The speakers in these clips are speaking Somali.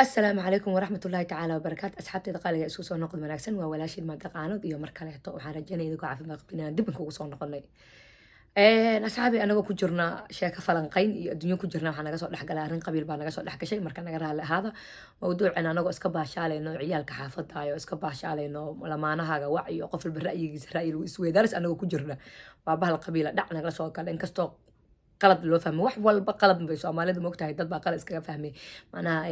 Asalaamu calaykum waraxmat ullaahi tacaala wabarakaatu. Asxaabteeda qaaliga, isku soo noqod wanaagsan. Waa walaashiin Maantaqaanood iyo mar kaleeto. Waxaan rajaynaya idinkoo caafimaad qabin inaan dib inkugu soo noqonay. Asxaabi, anagoo ku jirna sheeko falanqayn iyo adduunyo ku jirna, waxaa naga soo dhexgalay arrin qabiil baa naga soo dhexgashay. Marka naga raali ahaada mawduucan. Anagoo iska baashaalayno ciyaalka xaafadda iyo iska baashaalayno lamaanahaaga wac iyo qof walba ra'yigiisa, ra'yi lagu isweydaaris anagoo ku jirna, baa bahal qabiila dhac nagala soo gala. Inkastoo qalad loo fahmay, wax walba qalad bay Soomaalidu moogtahay, dad baa qalad iskaga fahmay. Macnaha,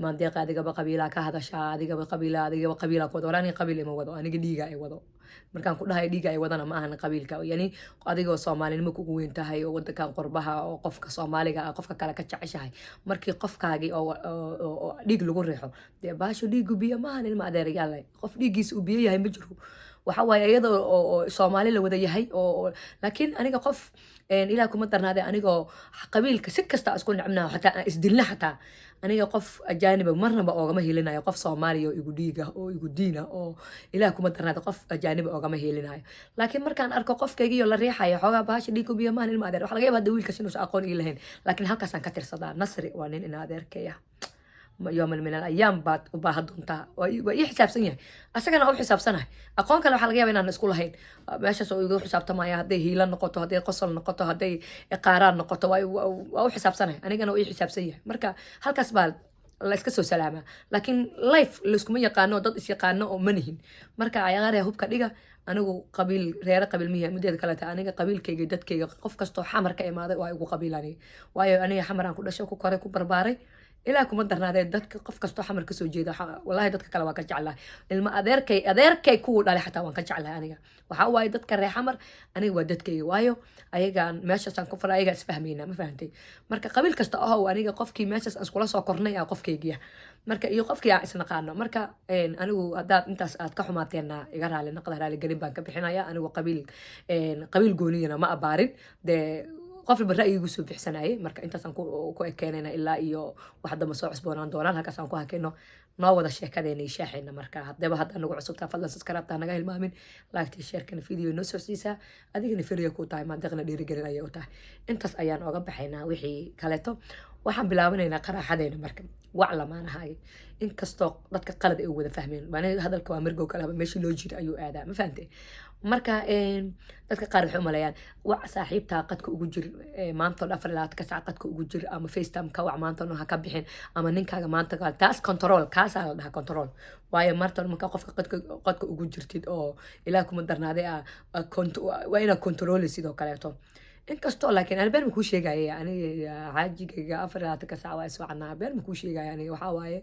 "Maandeeqa, adigaba qabiilaa ka hadashaa, adigaba qabiila, adigaba qabiilaa ku wado." War, aniga qabiil ima wado, aniga dhiiga ay wado. Markaan ku dhahay dhiiga ay wadana, ma ahan qabiilka. Yani adigoo Soomaalinimo kugu weyn tahay oo wadankan qurbaha oo qofka Soomaaliga ah qofka kale ka jeceshahay, markii qofkaagii oo dhiig lagu riixo, dee baasho dhiigu biyo maahan, ilma adeerayaal. Qof dhiiggiisa uu biyo yahay ma jiro. Waxa waaye iyada oo Soomaali la wada yahay oo laakiin aniga qof, Ilaah kuma darnaade, anigoo qabiilka si kasta isku necbnaha, xataa aan isdilna, xataa aniga qof ajaaniba marnaba oogama helinayo qof Soomaaliya oo igu dhiiga oo igu diina oo Ilaah kuma darnaade, qof ajaaniba oogama helinayo. Laakiin markaan arko qofkaygiyo la riixayo xoogaa, bahasha dhiig biyo maahan, ilma adeer. Waxa laga yaaba hadda wiilkaas inuusan aqoon ii lahayn, laakiin halkaasaan ka tirsadaa. Nasri waa nin ina adeerkaya. Yooman min al ayaam baad u baahan doontaa. Waa ii xisaabsan yahay, asagana u xisaabsanahay. Aqoon kale waxaa laga yaba inaan isku lahayn, meeshaas oo igu xisaabtamaya. Hadday hiila noqoto, hadday qosol noqoto, hadday qaaraan noqoto, waa u xisaabsanahay, anigana waa ii xisaabsan yahay. Marka halkaas baa la iska soo salaamaa, laakiin life layskuma yaqaano, dad is yaqaano oo manihin. Marka cayaaraya hubka dhiga. Anigu qabiil reere qabiil miya. Mudeeda kaleta, aniga qabiilkayga, dadkayga, qof kastoo Xamar ka imaaday waa igu qabiil aniga, waayo aniga Xamaraan ku dhashay, ku koray, ku barbaaray. Ilaa kuma darnaadee, dadka qof kastoo Xamar kasoo jeeda, wallahi dadka kale waa ka jeclahay. Ilma adeerkay, adeerkay kuwu dhalay xataa waan ka jeclahay aniga. Waxaa waaye dadka reer Xamar aniga waa dadkayga, waayo ayagaan meeshaasaan ku fara, ayagaa isfahmayna, ma fahantay? Marka qabiil kasta ahow, aniga qofkii meeshaas aan iskula soo kornay aa qofkaygiya, marka iyo qofkii aan isnaqaano. Marka anigu haddaad intaas aad ka xumaateenna, iga raali naqda, raali gelin baan ka bixinaya. Anigu qabiil qabiil gooniyana ma abaarin, dee qof walba ra'yigu soo bixsanayay. Marka intaasaan ku ekeenayna ilaa iyo wax dambe soo cusboonaan doonaan. Halkaasaan ku hakeyno noo wada sheekadeena iyo shaaxeena. Marka haddaba haddaa nagu cusubtaa, fadlan subscribe-ta naga hilmaamin, like-ta, share-kana video noo socodsiisaa. Adigana free ku tahay, Maandeeqna dhiirigelin ayay u tahay. Intaas ayaan oga baxaynaa. Wixii kaleeto waxaan bilaabanaynaa qaraaxadeena. Marka wac lamaanahay, inkastoo dadka qalad ay u wada fahmeen, maana hadalka waa margow kalaba meeshii loo jira ayuu aadaa, ma fahante? Marka dadka qaar waxay umaleeyaan wac saaxiibtaa qadka ugu jir maantoo dhan, 24-ka saac qadka ugu jir, ama FaceTime ka wac maantoo dhan ha ka bixin, ama ninkaaga maanta taas control, kaasaa la dhahaa control. Waayo marta marka qofka qadka ugu jirtid oo Ilaah kuma darnaaday, waa inaad controli sidoo kaleeto. Inkastoo laakiin ani been ma kuu sheegaya, aniga xaajigayga 24-ka saac waa iswacanaa. Been ma kuu sheegaya, aniga waxaa waaye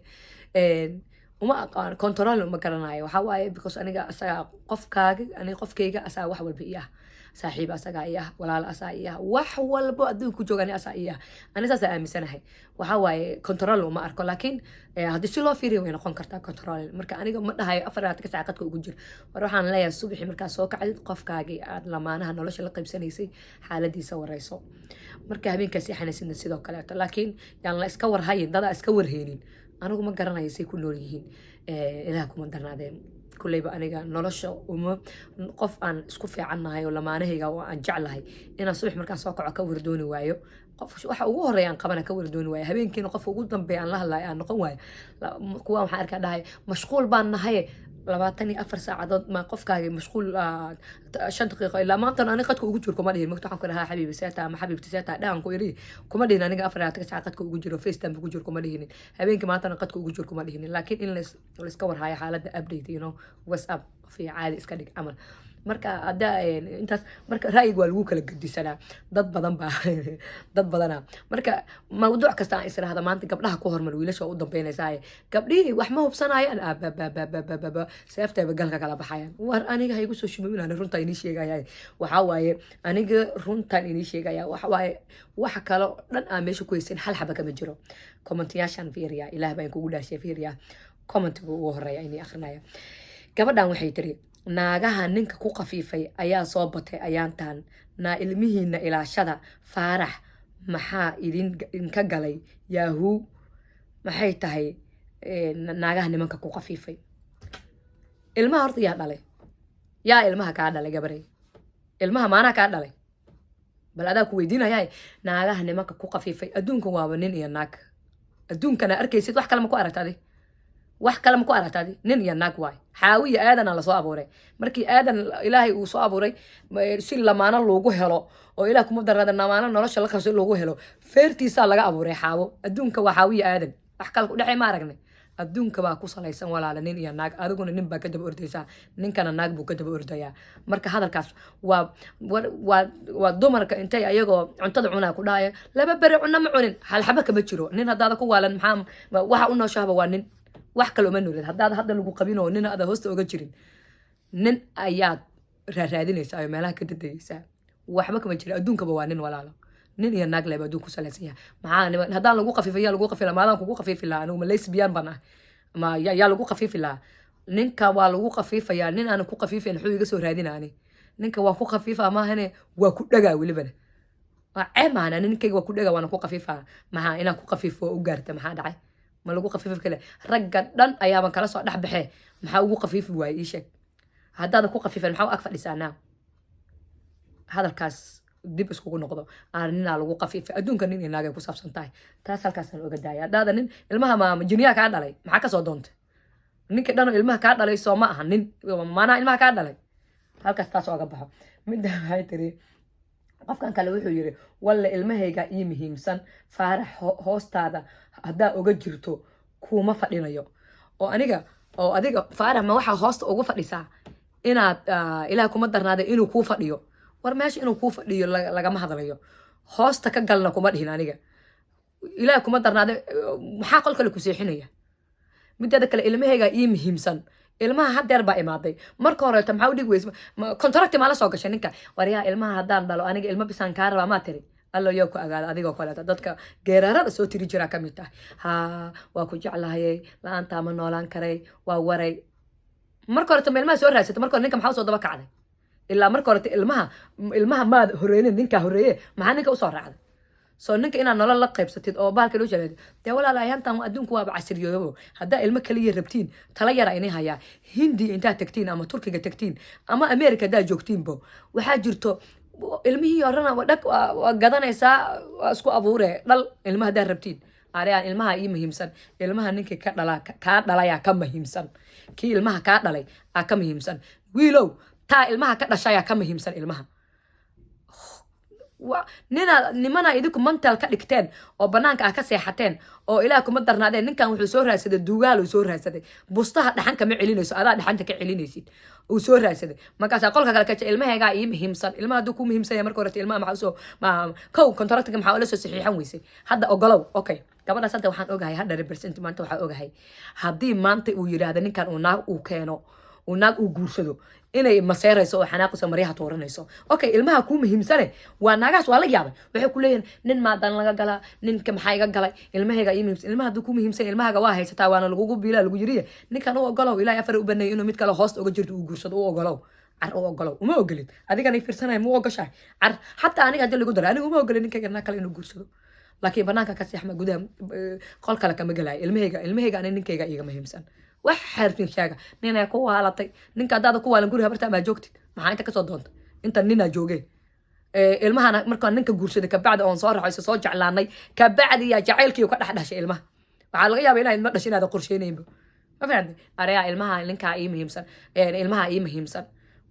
uma aqaan control, uma garanayo. Waxaa waaye because aniga asaga qofkaaga, aniga qofkayga asaga wax walba ii ah, saaxiib asagaa ii ah, walaal asaa ii ah, wax walbo adduunka ku jooga ani asaa ii ah. Ani saasaa aaminsanahay. Waxaa waaye control uma arko, laakiin haddii si loo fiiriyo way noqon kartaa control. Marka aniga ma dhahayo 24-ka saac qadka ugu jir. War, waxaan leeyahay subaxii markaa soo kacdid, qofkaagii aad lamaanaha nolosha la qaybsanaysay xaaladiisa wareyso. Marka habeenkaa seexanaysidna sidoo kaleeto. Laakiin yaan la iska warhayin, dadaa iska warheynin. Anigu ma garanayo say ku nool yihiin. Ilaah kuma darnaadeen, kulleyba aniga nolosha uma qof aan isku fiicannahay oo lamaanahayga oo aan jeclahay inaan subax markaan soo kaco ka wardooni waayo, qof waxa ugu horeeya aan qabana ka wardooni waayo, habeenkiina qofka ugu dambeeya aan la hadlayo aan noqon waayo. Kuwa waxaan arkaa dhahay mashquul baan nahay 24 saacadood. Ma qofkaagi mashquul 5 daqiiqo ilaa maantan ani qadka ugu jiro kuma dhihin. Magta waxaan ku dhahaa "Xabiibi, seeta" ama "Xabiibti, seeta" dhahan ku iri kuma dhihin. Aniga 24-ka saac qadka ugu jiro, FaceTime ugu jiro kuma dhihinin. Habeenkii maantana qadka ugu jiro kuma dhihinin. Laakiin in layska warhayo xaaladda, update, WhatsApp fi caadi iska dhig camal. Marka hadda intaas, marka ra'yiga waa lagu kala gedisanaa. Dad badan baa, dad badana marka mawduuc kasta aan israahda maanta gabdhaha ku hormar, wiilasha waa u dambeynaysaa. Gabdhihii wax ma hubsanayaan, abababababa, seeftayba galka kala baxayaan. War, aniga ha igu soo shumamin, runtaa inii sheegaya. Waxaa waaye aniga runtaan inii sheegaya. Waxa waaye waxa kale oo dhan aan meesha ku haysan hal xaba kama jiro. Commentayaashaan fiiriya, Ilaah baan kugu dhaashay, fiiriya commentiga ugu horeeya inii akrinaya. Gabadhan waxay tiri, "Naagaha ninka ku qafiifay ayaa soo batay ayaantan. Naa ilmihiina ilaashada. Faarax maxaa idinka galay? Yaahuu, maxay tahay naagaha nimanka ku qafiifay? Ilmaha horta yaa dhalay? Yaa ilmaha kaa dhalay, gabarey? Ilmaha maanaa kaa dhalay? Bal adaa ku weydiinaya. Naagaha nimanka ku qafiifay, adduunka waaba nin iyo naag. Adduunkana arkaysid, wax kale ma ku aragta adi? Wax kale ma ku aragta adi? Nin iyo naag waay. Xaawiya Aadana lasoo abuuray. Markii Aadan Ilaahay uu soo abuuray, si lamaano loogu helo oo Ilaah kuma darada lamaano nolosha la qabso loogu helo, feertiisaa laga abuuray Xaawo. Adduunka waa Xaawiya Aadan, wax kale ku dhexay ma aragnay. Adduunka baa ku salaysan, walaala, nin iyo naag. Adiguna nin baa ka daba ordaysaa, ninkana naag buu ka daba ordayaa. Marka hadalkaas waa dumarka intay ayagoo cuntada cunaa ku dhahaya 2 beri cunno ma cunin. Halxaba kama jiro. Nin haddaada ku waalan, maxaa waxa u nooshahaba waa nin, wax kale uma noolid. Haddaad hadda lagu qabin oo nin aada hoosta oga jirin, nin ayaad raaraadinaysaa oo meelaha ka dadegaysaa. Waxba kama jiro. Adduunkaba waa nin, walaalo. Nin iyo naag leba adduun ku salaysan yahay. Maxaa haddaan lagu qafiifay, yaa lagu qafiila? Maadaan kugu qafiifi lahaa? Anigu ma lesbian baan ah? Ma yaa lagu qafiifi lahaa? Ninka waa lagu qafiifayaa. Nin aanan ku qafiifayn wuxuu iga soo raadinaani? Ninka waa ku qafiifa maahane, waa ku dhagaa welibana. Waa ceeb maahan. Ani ninkayga waa ku dhagaa, waana ku qafiifaa. Maxaa inaan ku qafiifo u gaarta? Maxaa dhacay? Ma lagu qafiifi kale? Ragga dhan ayaaban kala soo dhex baxee, maxaa ugu qafiifi waayey? Ii sheeg. Haddaadan ku qafiifan, maxaa u ag fadhisaa naa? Hadalkaas dib iskugu noqdo. Aan ninaa lagu qafiifay. Adduunka nin iyo naagay ku saabsan tahay. Taas halkaasaan oga daaya. Haddaada nin, ilmaha ma jiniyaa kaa dhalay? Maxaa kasoo doontay ninka dhanoo ilmaha kaa dhalay? Soo ma aha nin maanaa ilmaha kaa dhalay. Halkaas taas oga baxo. Midda waxay tiri, qofkan kale wuxuu yiri, "Walle ilmahayga ii muhiimsan. Faarax hoostaada haddaa oga jirto kuma fadhinayo." Oo aniga oo adiga Faarax, ma waxaa hoosta ugu fadhisaa inaad Ilaah kuma darnaaday inuu kuu fadhiyo? War meesha inuu kuu fadhiyo lagama hadlayo. Hoosta ka galna kuma dhihin aniga. Ilaah kuma darnaaday, maxaa qol kale ku seexinaya? Mideeda kale, ilmahayga ii muhiimsan. Ilmaha hadeer baa imaaday. Marka horeeto maxaa u dhigi weyse? Contract maa la soo gashay ninka? Waryaa, ilmaha haddaan dhalo, aniga ilmo bisaan kaa rabaa maa tiri? Allo yaa ku agaada. Adigoo kaleeto dadka geeraarada soo tiri jiraa ka mid tahay. Haa, waa ku jeclahayay, la-aantaa ma noolaan karay. Waa waray. Marka horeta ma ilmaha soo raadsata? Marka hore ninka maxaa usoo daba kacday? Ilaa marka horeta ilmaha maad horeynin, ninkaa horeeye. Maxaa ninka usoo raacday? Soo ninka inaad nolol la qaybsatid oo bahalka loo jaleed dee, walaal, ayaantan adduunku waaba casriyoobo. Haddaa ilmo kaliya rabtiin, tala yara ini hayaa. Hindi intaad tagtiin ama Turkiga tagtiin ama America haddaad joogtiinbo, waxaa jirto ilmihii horena dhag waa gadanaysaa, waa isku abuure. Dhal ilmaha haddaad rabtiin. Ariaan ilmaha ii muhiimsan. Ilmaha ninkii ka dhala kaa dhalayaa ka muhiimsan. Kii ilmaha kaa dhalay aa ka muhiimsan. Wiilow, taa ilmaha ka dhashayaa ka muhiimsan ilmaha. Nina nimana idinku mental ka dhigteen oo banaanka ah ka seexateen oo Ilaah kuma darnaadeen. Ninkan wuxuu soo raadsaday dugaal uu soo raadsaday. Bustaha dhaxan kama celinayso, adaa dhaxanta ka celinaysid. Uu soo raadsaday, markaasaa qolka kale kaja. Ilmahaygaa ii muhiimsan. Ilmaha hadduu ku muhiimsan yahay, marka horete ilmaha maxaa usoo ma kow contractiga maxaa ula soo saxiixan weysay? Hadda ogolow. Okay, gabadhaas hadda waxaan ogahay 100%. Maanta waxaa ogahay haddii maanta uu yidhaahdo ninkan uu naag uu keeno, uu naag uu guursado, inay maseerayso oo xanaaqayso, maryaha tuuranayso. Okay, ilmaha kuu muhiimsane waa naagahaas. Waa la yaabay. Waxay ku leeyihin, nin maadan laga galaa? Ninka maxaa iga galay? Ilmahayga ii muhiimsan. Ilmaha hadduu kuu muhiimsan, ilmahaga waa haysataa, waana lagugu biilaa lagu yiriye. Ninkan u ogolow. Ilaahay afar u baneeyay inuu mid kale hoosta uga jirto uu guursado. U ogolow, car, u ogolow. Uma ogolid. Adigana fiirsanaya, ma u ogoshahay? Car, xataa aniga haddii lagu daro, aniga uma ogolin ninkayga naag kale inuu guursado, laakiin banaanka ka seexma, gudaha qol kale kama gelaayo. Ilmahayga ani ninkayga iiga muhiimsan. Wax xarfin sheega ninay ku waalatay. Ninka haddaada ku waalan, guriga habartaa maa joogtid? Maxaa inta kasoo doonta? Inta ninaa joogee. Ilmahana markaan ninka guursaday kabacdi oon soo raxayso, soo jeclaanay kabacdi, yaa jacaylkii ka dhex dhashay ilmaha. Waxaa laga yaaba inaa ilmo dhashay inaada qorsheynayinba. Ma fahamtay? Areyaa, ilmaha ninkaa ii muhiimsan, ilmaha ii muhiimsan.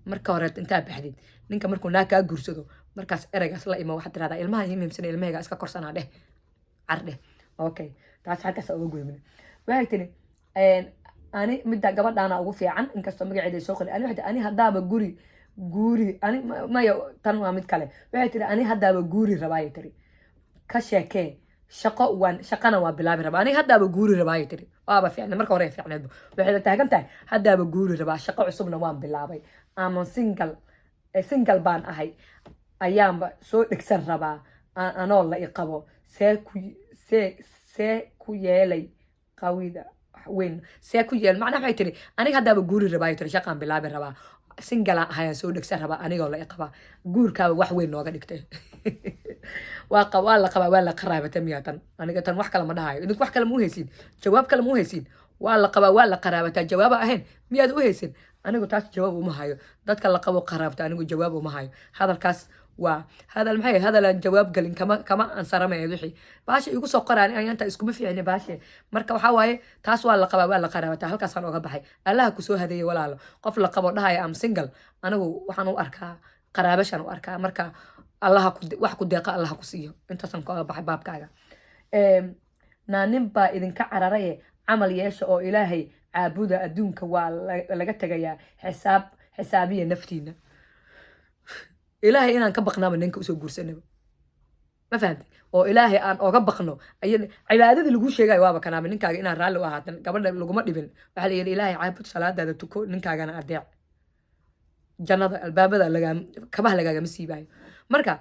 Marka hore intaa baxdid, ninka markuu naag kaa guursado, markaas ereygaas la imo. Waxaad tirahdaa, "Ilmaha ii muhiimsan, ilmahayga iska korsanaa." Dheh, car dheh. Okay, taas halkaas uga gudubna. Waxay tiri, ani midda gabadhaana ugu fiican, inkastoo magaceeda ay soo qoray. Ani waxay tiri, ani haddaaba guri guuri ani maya, tan waa mid kale. Waxay tiri, ani haddaaba guuri rabaayay tiri. Ka sheekee shaqo, waan shaqana waa bilaabi rabaa. Aniga haddaaba guuri rabaayay tiri. Waaba fiicnay marka hore, fiicneedba. Waxay la taagan tahay, haddaaba guuri rabaa, shaqo cusubna waan bilaabay, ama single baan ahay, ayaanba soo dhegsan rabaa anoo la i qabo. See ku yeelay qawida weyn? See ku yeel? Macnaha waxay tiri, aniga haddaaba guuri rabaa tiri, shaqaan bilaabi rabaa, single ahayaan soo dhegsan rabaa anigoo la i qabaa. Guurkaaba wax weyn nooga dhigtay. Waa la qabaa, waa la qaraabata miyaa tan? Aniga tan wax kale ma dhahayo. Idinku wax kale ma u haysiin? Jawaab kale ma u haysiin? Waa la qabaa, waa la qaraabataa, jawaaba ahayn miyaad u haysin? Anigu taas jawaab uma hayo. Dadka la qabo qaraabta anigu jawaab uma hayo hadalkaas. Waa hadal, maxay, hadal aan jawaab galin kama ansaramayd. Wixii baasha igu soo qoraan ayaanta iskuma fiicni baashe. Marka waxaa waaye, taas waa la qabaa, waa la qaraabataa. Halkaasaan oga baxay. Allaha kusoo hadeeyey, walaalo. Qof la qabo dhahaya "Am single", anigu waxaan u arkaa qaraabashaan u arkaa. Marka Allaha ku wax ku deeqa, Allaha ku siiyo. Intaasaan ka oga baxay baabkaaga. Naa nin baa idinka cararaye, camal yeesha oo Ilaahay caabuda. Adduunka waa laga tegayaa, xisaab xisaabiya naftiina. Ilaahay inaan ka baqnaaba ninka usoo guursanaba, ma fahamtay? Oo Ilaahay aan oga baqno ay cibaadadii laguu sheegayo waaba kanaaba. Ninkaaga inaan raalli u ahaatan, gabadha laguma dhibin. Waxaa la yidhi, "Ilaahay caabud, salaadaada tuko, ninkaagana adeec, jannada albaabada lagaa kabaha lagaagama siibaayo." Marka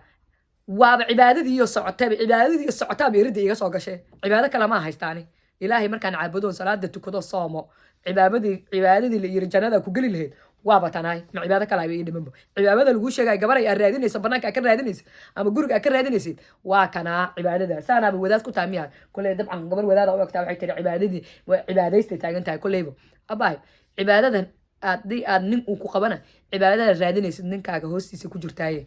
waaba cibaadadiiyo socotayba, cibaadadiiyo socotaaba iridda iga soo gashay. Cibaado kale ma haystaani. Ilaahay markaan caabudo, salaada tukado, soomo, cibaadadii la yiri jannada ku geli lahayd waaba tanaay. Ma cibaado kale ayba ii dhimanba? Cibaadada laguu sheegay, gabaray aad raadinayso, banaanka aad ka raadinaysid ama guriga aad ka raadinaysid, waa kanaa cibaadada. Saanaaba wadaad ku tahay miya? Koley dabcan gabar wadaada u egtaa. Waxay tiri cibaadadii waa cibaadaystay taagan tahay. Koleyba abaay, cibaadadan haddii aad nin uu ku qabana, cibaadada raadinaysid ninkaaga hoostiisa ku jirtaaye,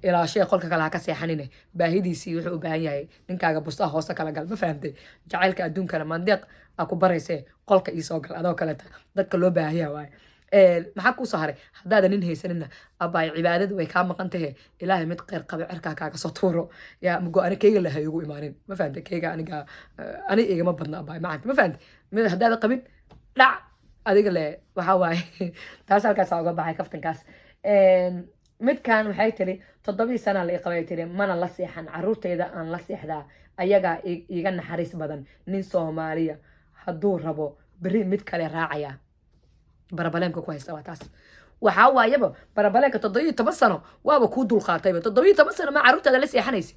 ilaashee. Qolka kale ha ka seexanine, baahidiisii wuxuu u baahan yahay ninkaaga bustaha hoose kala gal. Ma fahamtay? Jacaylka adduunkana Maandeeq aa ku baraysee, qolka iisoo gal adoo kaleta dadka loo baahanyaha waaye. Maxaa kuusoo haray? Haddaadan nin haysanina, abaay, cibaadada way kaa maqan tahe. Ilaahay mid kheyr qaba cirkaa kaaga soo tuuro. Yaa mugo ani keyga laha igu imaanin. Ma fahamtay? Keyga aniga ani igama badna, abaay macanta. Ma fahamtay? Mid haddaada qabin, dhac adiga le. Waxaa waaye, taas halkaasa uga baxay kaftankaas. Midkan waxay tiri, 7 sana la iqabay tiri, mana la seexan. Caruurtayda aan la seexdaa, ayagaa iiga naxariis badan. Nin Soomaaliya hadduu rabo beri mid kale raacaya. Barabaleemka ku haysta waa taas. Waxaa waayaba barabaleemka, 17 sano waaba kuu dulqaatayba. 17 sano ma caruurtaada la seexanaysa?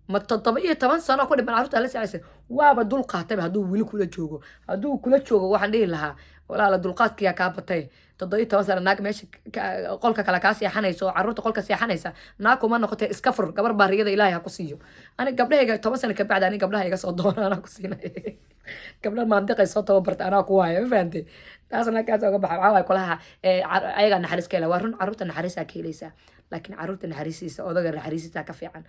Ma 17 sano ku dhiman carruurtaada la seexanaysa? Waaba dulqaatayba. Hadduu weli kula joogo, hadduu kula joogo, waxaan dhihi lahaa, walaala, dulqaadkiyaa kaa batay. 17 sano naag meesha qolka kale kaa seexanaysa oo carruurta qolka seexanaysa naag kuma noqotay. Iska fur gabar baariyada, Ilaahay ha ku siiyo. Ani gabdhahayga 10 sano kabacdi ani gabdhaha iga soo doona, anaa ku siinay. Gabdha Maandiqay soo tababarta, anaa ku waaya. Ma fahantay? Taasna kaas oga baxa. Waxaa waaye kulaha ayagaa naxariis ka hela. Waa run, carruurta naxariisaa ka helaysaa, laakiin carruurta naxariisiisa odaga naxariisiisa ka fiican,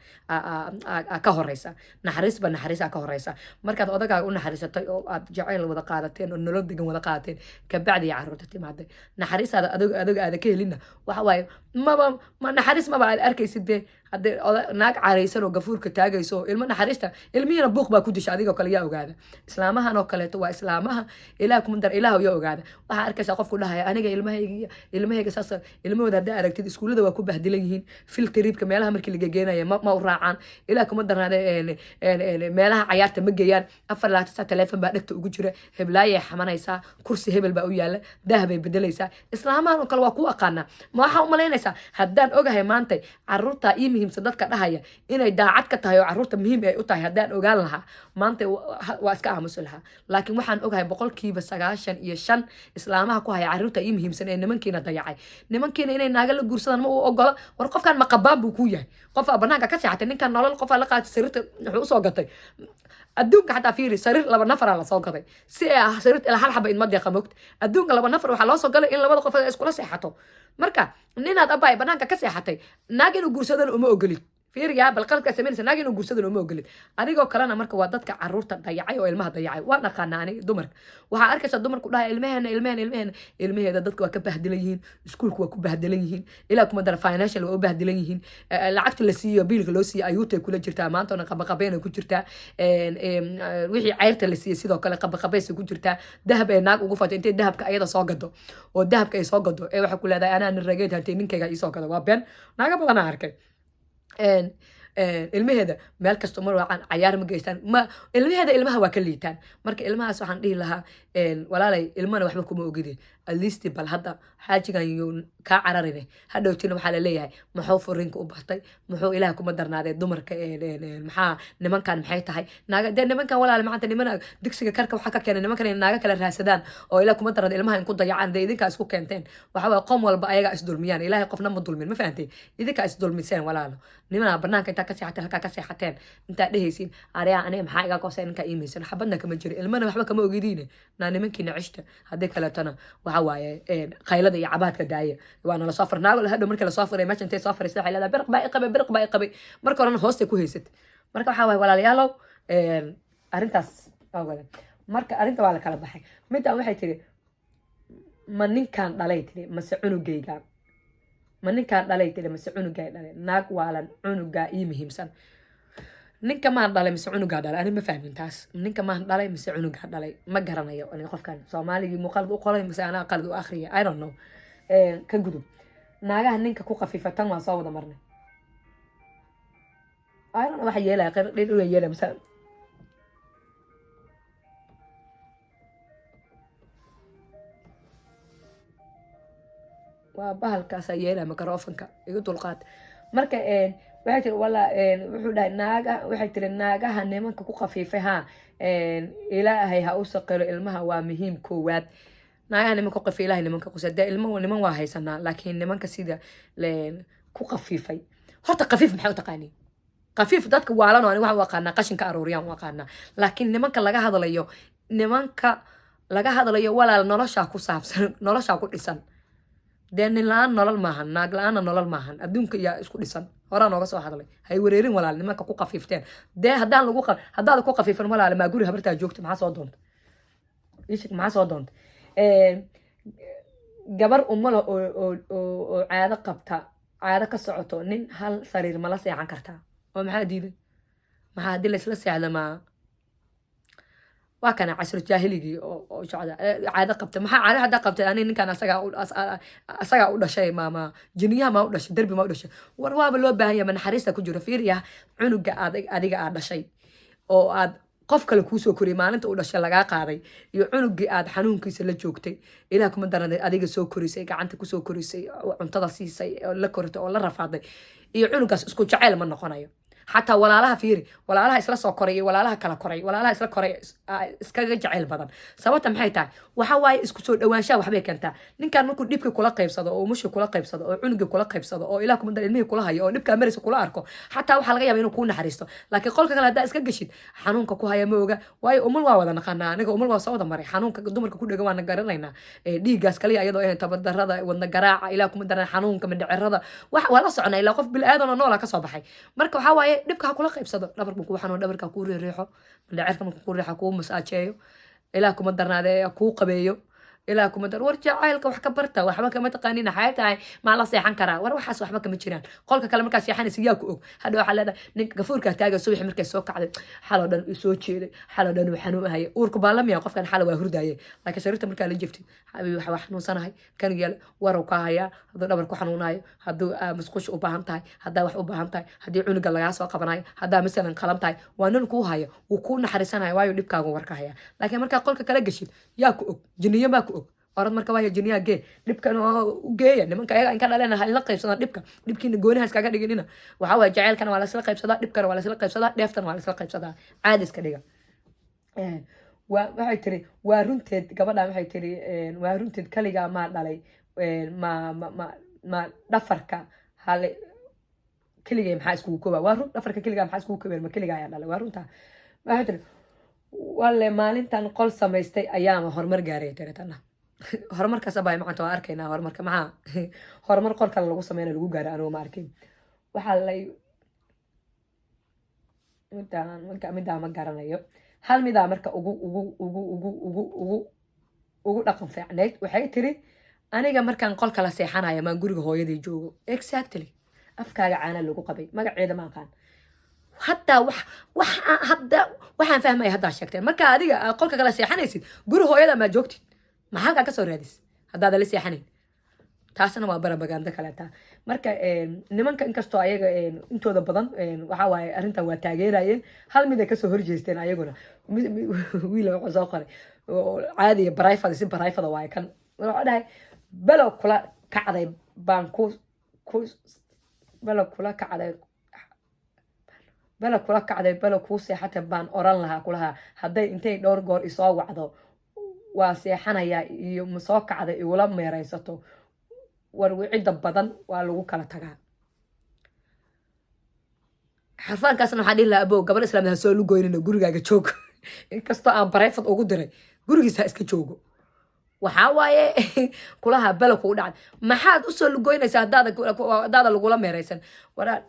ka horeysa. Naxariisba naxariisaa ka horeysa. Markaad odagaaga u naxariisatay oo aad jacayl wada qaadateen oo nolol degan wada qaadateen, kabacdi carruurta timaaday, naxariisaada adoga aada ka helinna, waxa waaye maba ma naxariis maba aad arkaysid be. Haddii naag caraysan oo gafuurka taagayso oo ilmo naxariista, ilmihiina buuq baa ku disha. Adigoo kale yaa ogaada? Islaamahan oo kaleeto waa islaamaha Ilaah kuma dar, Ilaah yaa ogaada. Waxaa arkaysaa qofku dhahaya, "Aniga ilmahayga, ilmahayga saas." Ilmahooda haddaa aragtid, iskuullada waa ku bahdilan yihiin. Field tripka meelaha markii laga geenaya ma u raacaan. Ilaah kuma darnaade, meelaha cayaarta ma geeyaan. 24 saac teleefon baa dhegta ugu jira. Heblaayay xamanaysaa, kursi hebel baa u yaala, daah bay bedelaysaa. Islaamahan oo kale waa ku aqaanaa. Ma waxaa umalaynaysaa haddaan ogahay maantay caruurta ii muhiimsan dadka dhahaya inay daacad ka tahay oo caruurta muhiim ay u tahay? Haddaan ogaan lahaa maanta, waa iska aamusi lahaa. Laakiin waxaan ogahay 95% islaamaha ku haya caruurta ii muhiimsan ee nimankiina dayacay, nimankiina inay naaga la guursadaan ma uu ogola. War qofkan ma qabaan buu ku yahay? Qofaa banaanka ka seexatay, ninkan nolol qofaa la qaatay, sariirta wuxuu usoo gatay adduunka. Xataa fiiri, sariir laba nafaraa lasoo gaday si ay ah sariirta ilaa hal xaba idma deeqa mogta. Adduunka laba nafar waxaa loo soo galay in labada qof ay iskula seexato. Marka ninaad abaay banaanka ka seexatay, naag inuu guursadana uma ogolid. Fiiriyaa bal qaladkaa samaynaysa. Naag inuu guursadana uma ogolid adigoo kalena. Marka waa dadka caruurta dayacay oo ilmaha dayacay. Waan aqaanaa aniga dumarka. Waxaa arkaysaa dumarku dhahay, "Ilmaheena, ilmaheena, ilmaheena." Ilmaheeda dadka waa ka bahdilan yihiin, iskuulka waa ku bahdilan yihiin, ilaa kuma dara financial waa u bahdilan yihiin. Lacagta la siiyo, biilka loo siiyo, ayuutay kula jirtaa maanta oona, qabaqabeyn ay ku jirtaa. Wixii ceyrta la siiyey sidoo kale qabaqabeysay ku jirtaa. Dahab ay naag ugu fatay, intay dahabka ayada soo gado oo dahabka ay soo gado ee waxay ku leedahay, "Anaa nin rageed hantay, ninkayga iisoo gado." Waa been. Naaga badanaa arkay. Ilmaheeda meel kasta uma raacaan, cayaar ma geystaan, ma ilmaheeda ilmaha waa ka liitaan. Marka ilmahaas waxaan dhihi lahaa, walaalay, ilmana waxba kuma ogidin. At least bal hadda xaajigan yuu kaa cararine. Hadhowtina waxaa laleeyahay, "Muxuu furinka u bartay? Muxuu Ilaah kuma darnaadee dumarka maxaa nimankan maxay tahay naaga?" Dee nimankan, walaale maanta nimana digsiga karka waxaa ka keenay nimankan inay naaga kala raadsadaan oo Ilaah kuma darnaade ilmaha in ku dayacaan. Dee idinkaa isku keenteen. Waxa waye, qoom walba ayagaa isdulmiyaan. Ilaahay qofna ma dulmin. Ma fahantay? Idinkaa isdulmiseen, walaalo. Nimanaa banaanka intaa ka seexateen, halkaa ka seexateen, intaa dhehaysiin ariyaa aniga maxaa iga goosay ninkaa iimaysan, xabadna kama jiro, ilmana waxba kama ogidiine. Naa nimankiina cishta, haddii kaleetona waxa waaye qaylada iyo cabaadka daaya. Waana lasoo furay naago hadhow. Markii lasoo furay, meesha intay soo fariistay waxay leedahay, "Biriq baa i qabay, biriq baa i qabay." Marka horena hoostay ku haysat. Marka waxaa waaye, walaalayaalow, arrintaas waa wada. Marka arrinta waa la kala baxay. Middan waxay tiri, "Ma ninkaan dhalay?" tiri, "mase cunugayga? Ma ninkaan dhalay?" tiri, "mase cunugay dhalay?" Naag waalan, cunugaa ii muhiimsan. Ninka maan dhalay mise cunugaa dhalay? Ani ma fahmin taas. Ninka maan dhalay mise cunugaa dhalay? Ma garanayo ani. Qofkan Soomaaligii muu qalad u qoray mise anaa qalad u akriya? I don't know. Ka gudub. Naagaha ninka ku khafiifa, tan waan soo wada marnay. I don't know waxa yeelaya, qeyr yeelaya mise waa bahalkaasaa yeelaya microfonka, igu dulqaad. Marka waxay tiri wala, wuxuu dhahay naaga, waxay tiri, "Naagaha nimanka ku khafiifay, ha Ilaahay ha u saqiro, ilmaha waa muhiim koowaad." Naagaha nimanka ku khafiifay, Ilaahay nimanka qusa dee. Ilmo niman waa haysanaa, laakiin nimanka sida ku khafiifay, horta khafiif maxay u taqaanii? Khafiif dadka waalan oo ani waxaan u aqaanaa qashinka aruuriyaan u aqaanaa. Laakiin nimanka laga hadlayo, nimanka laga hadlayo, walaal, noloshaa ku saabsan, noloshaa ku dhisan. Dee nin la-aan nolol maahan, naag la-aanna nolol maahan. Adduunka iyaa isku dhisan, horaa nooga soo hadlay. Hay wareerin, walaal. Nimanka ku qafiifteen dee, haddaan lagu haddaad ku qafiifan, walaal, maa guri habartaa joogta? Maxaa soo doonta? Ishik, maxaa soo doonta? Gabar umala oo caado qabta, caado ka socoto, nin hal sariir mala seexan kartaa? Oo maxaa diiday? Maxaa haddii laysla seexda? Maa waa kana casro jaahiligii oo socda. Caado qabta, maxaa caado haddaa qabtay? Ani ninkan asagaa u dhashay, maama jiniyaha maa u dhashay, derbi maa u dhashay? War waaba loo baahan yahay, ma naxariista ku jiro. Fiiriya, cunuga aad adiga aad dhashay oo aad qof kale kuusoo koriyay, maalinta uu dhashay lagaa qaaday, iyo cunugii aad xanuunkiisa la joogtay, Ilaah kuma daranay, adiga soo korisay, gacanta kusoo korisay, oo cuntada siisay, oo la koritay, oo la rafaaday, iyo cunugaas isku jacayl ma noqonayo. Xataa walaalaha fiiri, walaalaha isla soo koray iyo walaalaha kala koray, walaalaha isla koray iskaga jacayl badan. Sababta maxay tahay? Waxa waaye isku soo dhawaanshaha waxbay keentaa. Ninkan markuu dhibka kula qaybsado, oo umushii kula qaybsado, oo cunugii kula qaybsado, oo Ilaah kuma dar ilmihii kula hayo, oo dhibkaa maraysa kula arko, xataa waxaa laga yaaba inuu kuu naxariisto. Laakiin qolka kale haddaa iska geshid, xanuunka ku haya ma oga. Waayo umul waa wada naqanaa, aniga umul waa soo wada maray. Xanuunka dumarka ku dhega waana garanaynaa. Dhiiggaas kaliya iyadoo ahayn, tabardarada, wadna garaaca, Ilaah kuma daran xanuunka mindhicirada, wax waa la soconaa, ilaa qof bil-aadan oo noola ka soo baxay. Marka waxaa waaye, dhibka ha kula qaybsado. Dhabarka kuu xanuun, dhabarka ha kuu reereexo, mindhicirka marka kuu reexo, kuu masaajeeyo, Ilaah kuma darnaadee, kuu qabeeyo. Ilaah kuma dar. War jacaylka wax ka barta, waxba kama taqaanin. Waxay tahay, maa la seexan karaa? War waxaas waxba kama jiraan. Qolka kale markaa seexanaysa, yaa ku og? Hadha waxaa leedahay ninka gafuurkaa taaga. Subaxi markay soo kacday, xaloo dhan uu soo jeeday, xaloo dhan uu xanuunahayay, uurku baalamaya qofkan, xala waa hurdaayay. Laakiin sariirta markaa la jiftid, xabiibi, waxa waa xanuunsanahay, kan yeel, warow kaa hayaa. Hadduu dhabar ku xanuunayo, hadduu musqusha u baahan tahay, haddaa wax u baahan tahay, haddii cunuga lagaa soo qabanayo, haddaa masalan qalan tahay, waa nin kuu hayo, wuu kuu naxariisanaya, waayo dhibkaagu war ka haya. Laakiin markaa qolka kala geshid, yaa ku og? Jiniyo maa ku og? Orad marka, waaya jiniyaa gee dhibkan oo u geeya nimanka ayaga inka dhalena, ha ila qaybsadaan dhibka. Dhibkiina gooniha iskaga dhiginina. Waxaa waaya, jaceylkana waa lasla qaybsadaa, dhibkana waa lasla qaybsadaa, dheeftana waa lasla qaybsadaa. Caadi iska dhiga. Waa waxay tiri, waa runteed gabadhan. Waxay tiri, waa runteed, kaligaa maa dhalay, ma dhafarka hale keligay maxaa iskugu kooba? Waa run, dhafarka keligaa maxaa iskugu koobeen? Ma keligaa ayaa dhalay? Waa runtaa. Waxay tiri, walle maalintan qol samaystay ayaama horumar gaaray. Tiri, tana horumarkaas abaa macanta waa arkaynaa. Horumarka maxaa? Horumar qol kale lagu sameyna lagu gaaray, anigu ma arkin. Waxaa lay midaan midaa ma garanayo. Hal midaa marka ugu ugu ugu ugu ugu ugu ugu dhaqan fiicnayd. Waxay tiri, "Aniga markaan qolka la seexanayo, maan guriga hooyadii joogo." Exactly, afkaaga caana lagu qabay. Magaceeda ma aqaan hataa. Wax hadda waxaan fahmaya haddaa sheegteen. Marka adiga aad qolka kala seexanaysid, guri hooyada maa joogtid? Ma halkaa kasoo raadis haddaada la seexanayn? Taasna waa barabaganda kaleeta. Marka nimanka, inkastoo ayaga intooda badan waxa waaye arrintan waa taageerayeen, hal mid ay kasoo horjeesteen ayaguna. Wiil wuxuu soo qoray oo caadiga private, si private waaye kan. Wuxuu dhahay, "Below kula kacday baan ku below kula kacday, belo kula kacday, belo kuu seexatay baan oran lahaa kulahaa. Hadday intay dhowr goor isoo wacdo, waa seexanayaa iyo ma soo kacday igula meeraysato. War wicida badan waa lagu kala tagaa." Xarfaankaasna waxaan dhihi lahaa, abo, gabar islaamid ha soo lugoynina, gurigaaga joog. Inkastoo aan private ugu diray, gurigiisa ha iska joogo. Waxaa waaye kulaha belo kugu dhacday, maxaad usoo lugoynaysaa haddaada lagula meeraysan? Waraa,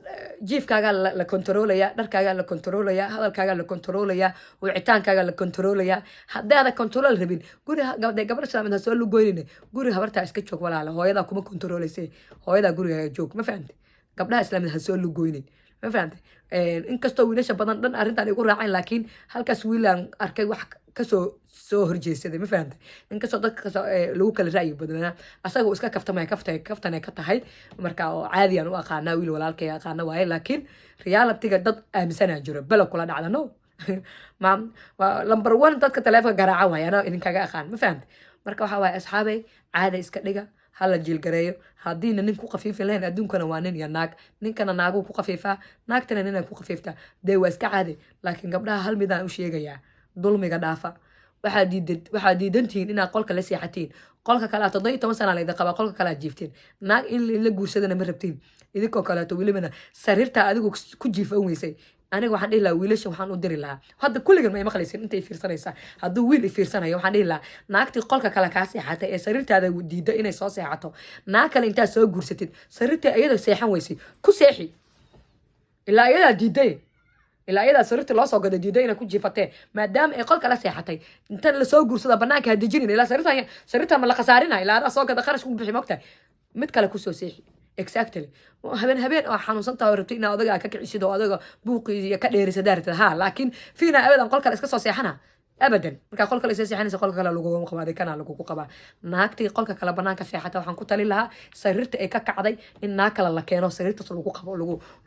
jiifkaagaa la kontaroolaya, dharkaagaa la kontaroolaya, hadalkaagaa la kontaroolaya, wicitaankaagaa la kontaroolaya. Haddaada control rabin, guri gabar islaamid ha soo lugoynina, guri habartaa iska joog, walaala. Hooyadaa kuma kontarooleyse, hooyadaa gurigaaga joog. Ma fahamte? Gabdhaha islaamid ha soo lugoynin. Ma fahamte? Inkastoo wiilasha badan dhan arrintan igu raaceen, laakiin halkaas wiilaan arkay wax kasoo soo horjeesaday. Ma fahamte? Inkastoo dadka lagu kala ra'yi badnaa, asaga uu iska kaftamaya, kaftay kaftanay ka tahay. Marka oo caadiyaan u aqaanaa, wiil walaalkay aqaana waaye, laakiin realityga dad aaminsanaa jiro belo kula dhacda. No, ma number one dadka taleefonka garaaca waaye, anaa idinkaga aqaan. Ma fahamte? Marka waxaa waaye, asxaabay, caada iska dhiga, hala jiilgareeyo. Haddiina nin ku khafiifin lahayn, adduunkana waa nin iyo naag. Ninkana naaguu ku khafiifaa, naagtana ninay ku khafiiftaa. Dee waa iska caadi. Laakiin gabdhaha hal midaan u sheegayaa: dulmiga dhaafa. Waxaad diidantihiin inaad qolka la seexatiin, qolka kale aad 17 sana laydin qabaa, qolka kale aad jiiftiin. Naag in la guursadana ma rabtiin idinkoo kaleeto. Welibana sariirtaa adigu ku jiifan weysay. Aniga waxaan dhihi lahaa wiilasha, waxaan u diri lahaa hadda, kulligan ma i maqlaysin intay fiirsanaysaa. Hadduu wiil i fiirsanayo, waxaan dhihi lahaa: naagtii qolka kale kaa seexatay ee sariirtaada diidda inay soo seexato, naag kale intaad soo guursatid, sariirtii iyadoo seexan weysay ku seexi. Ilaa iyadaa diiday, ilaa iyadaa sariirtii loo soo gaday diiday inay ku jiifatee. Maadaama ay qolka la seexatay, intan lasoo guursada banaanka ha dejinin. Ilaa sariirta ma la khasaarina? Ilaa adaa soo gada, qarash ku bixi, mogtahay? Mid kale kusoo seexi. Exactly. Habeen habeen oo xanuunsan tahay oo rabtay inaad odaga ka kicisid oo odaga buuqi iyo ka dheerisid rabtid, ha, laakiin fiina abadan qol kale iska soo seexana, abadan. Markaa qol kale iska seexanaysa, qolka kale lagugu qabaa, kana lagugu qabaa. Naagtii qolka kale banaanka seexata, waxaan ku talin lahaa sariirta ay ka kacday in naag kale la keeno, sariirtaas lagu qabo,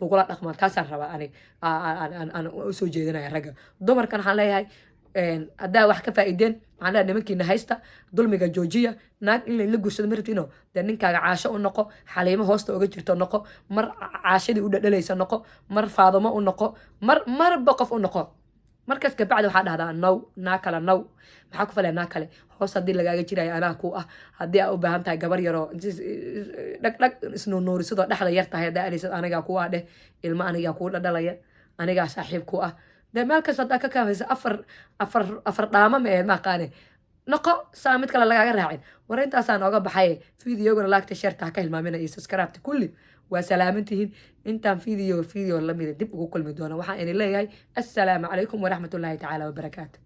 lagula dhaqmo. Taasaan rabaa ani aan usoo jeedinaya ragga. Dumarkan waxaan leeyahay, haddaa wax ka faa'iideen, waxaan leeyahay nimankiina haysta, dulmiga joojiya. Naag in la guursado ma rabtino, dee ninkaaga caasho u noqo, Xaliimo hoosta oga jirto noqo, mar caashadii u dhadhalaysa noqo, mar Faadumo u noqo, mar marba qof u noqo. Markaas kabacdi waxaa dhahdaa now, naa kale now. Maxaa ku falaya naa kale? Hoos haddii lagaaga jirayo, anaa ku ah. Haddii aa u baahan tahay gabar yaroo dhag dhag isnuunuurisidoo dhexda yar tahay, haddaa alisad, anigaa ku ah dheh. Ilmo anigaa kuu dhadhalaya, anigaa saaxiib ku ah. Dee meel kasta haddaa ka kaafaysa, afar afar afar dhaama ma aheed, maaqaane noqo saa mid kale lagaaga raacin. War, intaasaan ooga baxay. Videogana liketa, shareta ha ka hilmaamina iyo subscribe kulli. Waa salaamantihiin. Intaan video lamida dib ugu kulmi doona, waxaan idin leeyahay assalaamu calaykum waraxmatullaahi tacaala wabarakaatu.